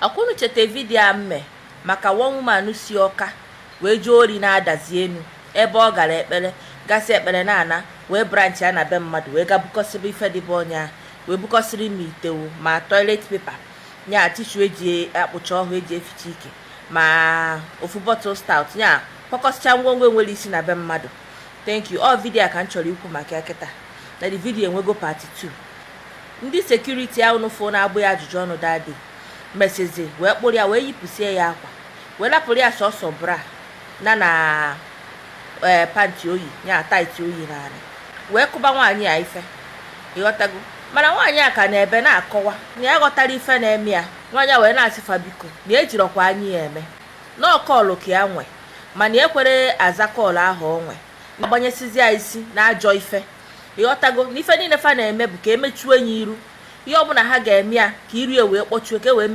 Ọkwa unu cheta video a mme maka one woman si Ọka wee jee ori na-adazi enu ebe ọ gara ekpere, gasị ekpere na-ana, wee branch ya na be mmadụ, wee ga bukọsịba ife dịbe onye ahụ, wee bukọsịrị ma itewu, ma toilet paper, nya tissue eji akpụcha ọhụụ, eji eficha ike, ma ofu bottle stout, nya kpọkọsịcha ngwongwo nwere isi na be mmadụ. Thank you. Ọ video a ka m chọrọ ikwu maka ya kịta. Na the video enwego part 2. Ndị security ahụ nụfụ na-agbụ ya ajụjụ ọnụ dadi mesizi wee kpụrụ ya, wee yipụsie ya akwa, wee lapụrụ ya sọsọ bra na ee panty oyi, ya tight oyi naanị, wee kụba nwaanyị a ife. Ịghọtago? Mana nwaanyị a ka na-ebe na-akọwa na ya ghọtara ife na-eme ya. Nwaanyị a wee na-asị fa biko, na ejirọkwa anya ya eme nọọ call ka ya nwe, mana ekwere aza call ahụ o nwe, agbanyesizi ya isi na ajọ ife. Ịghọtago? Na ife niile fa na-eme bụ ka emechuo ya iru. Ihe ọbụla ha ga-eme ya ka iru ya wee kpọchuo, ka e wee